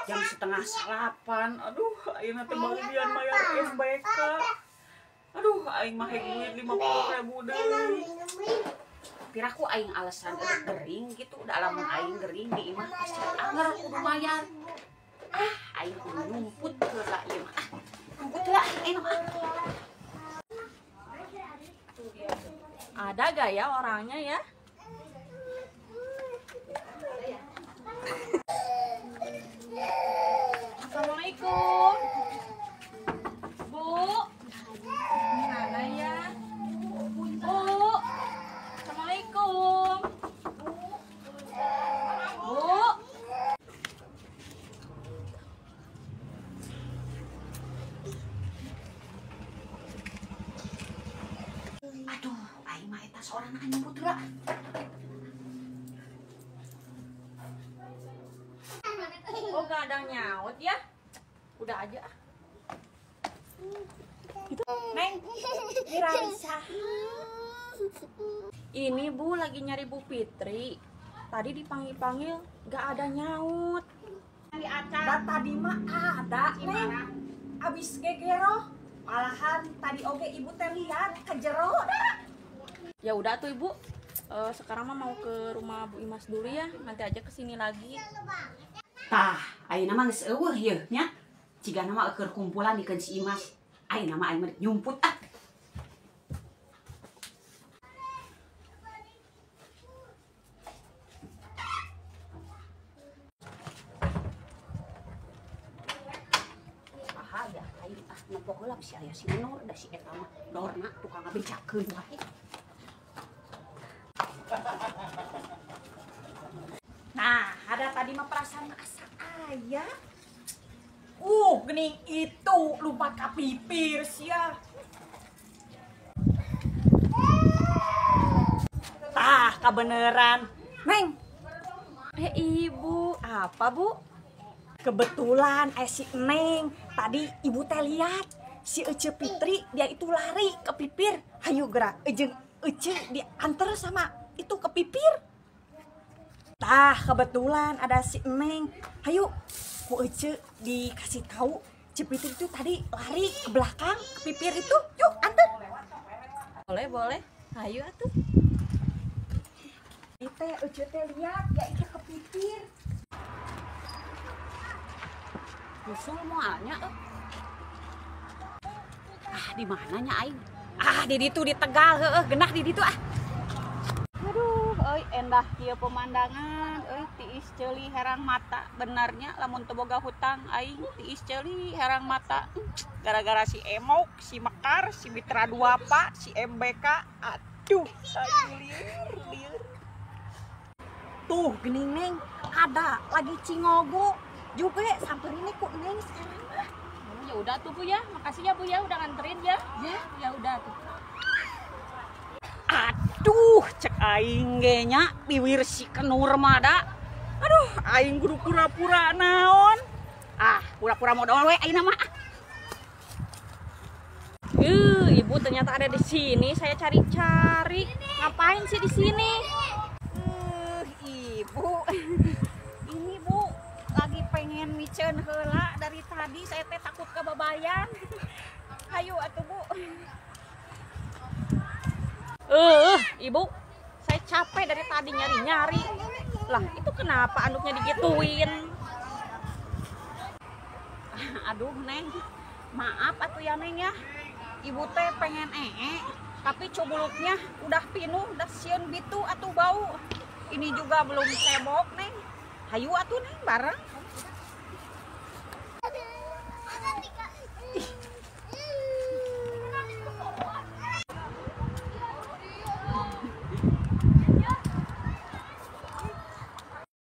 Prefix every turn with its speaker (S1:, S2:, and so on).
S1: Jam 7:30. Aduh, ayeuna teh baudian bayar MBK. Aduh, aing mah hek duit 50.000 deui. Piraku aing alasan gering gitu, da lamun aing gering di imah pasti anger kudu bayar. Ah, aing kudu nyumput heula ieu mah. Ah, nyumput heula aing mah.
S2: Ada gak ya orangnya ya? Assalamualaikum. Bu. Mana ya? Bu. Assalamualaikum. Bu.
S1: Aduh, aing mah eta sorangan nyumput heula.
S2: Oh, gak ada nyaut ya? Udah aja. Itu, Neng, Miralisa. Ini Bu lagi nyari Bu Fitri. Tadi dipanggil-panggil gak ada nyaut.
S1: Da tadi mah ada, Neng. Abis gegero. Malahan tadi oge ibu teh lihat ke jero.
S2: Ya udah tuh Ibu. Sekarang mah mau ke rumah Bu Imas dulu ya. Nanti aja kesini lagi.
S1: Tah, ayeuna mah geus eueuh yeuh nya. Cigana mah keur kumpulan dikeun si Imas. Ayeuna mah aing mah nyumput ah. Ah, ya aing ah nempo heula si aya si Nur da si eta mah dorna tukang ngabejakeun wae.
S2: Nah, ada tadi mah perasaan asa aya. Gening itu lompat ka pipir sia. Tah, kabeneran. Neng. Ibu, apa Bu?
S3: Kebetulan si Neng, tadi ibu teh lihat si Ece Fitri dia itu lari ke pipir. Hayu gerak, jeung Ece diantar sama itu ke pipir. Tah, kebetulan ada si Neng. Hayu, ku Ece dikasih tahu Ece Fitri itu tadi lari ke belakang ke pipir itu. Yuk, antar.
S2: Boleh, boleh. Hayu atuh.
S3: Teh Ece teh lihat ya itu ke pipir.
S1: Musul moalnya. Ah, di mananya aing? Ah, di ditu di Tegal heueuh, genah di ditu ah. Aduh, euy endah kieu pemandangan, euy tiis ceuli herang mata. Benarnya lamun teu boga hutang aing tiis ceuli herang mata. Gara-gara si Emok, si Mekar, si Mitra Duafa, si MBK, aduh, aing lieur lieur.
S3: Tuh geuning Neng, ada lagi cingogo juga samperin nih ku Neng sekarang mah.
S2: Ya udah tuh Bu ya, makasih ya Bu ya udah nganterin ya. Ya, ya udah tuh.
S1: Aduh, cek aing ge nya biwir si Kenur mah da. Aduh, aing kudu pura-pura naon. Ah, pura-pura modal we ayeuna mah.
S2: Ibu ternyata ada di sini, saya cari-cari. Ngapain sih di sini?
S1: Ibu. Ini Bu lagi pengen miceun heula dari tadi saya teh takut kebabayan. Hayu atuh Bu.
S2: Ibu, saya capek dari tadi nyari-nyari. Lah, itu kenapa anduknya digituin?
S1: Aduh, Neng. Maaf atuh ya, Neng ya. Ibu teh pengen tapi cubuluknya udah pinuh, udah sieun bitu atuh bau. Ini juga belum cebok, Neng. Hayu atuh, Neng, bareng.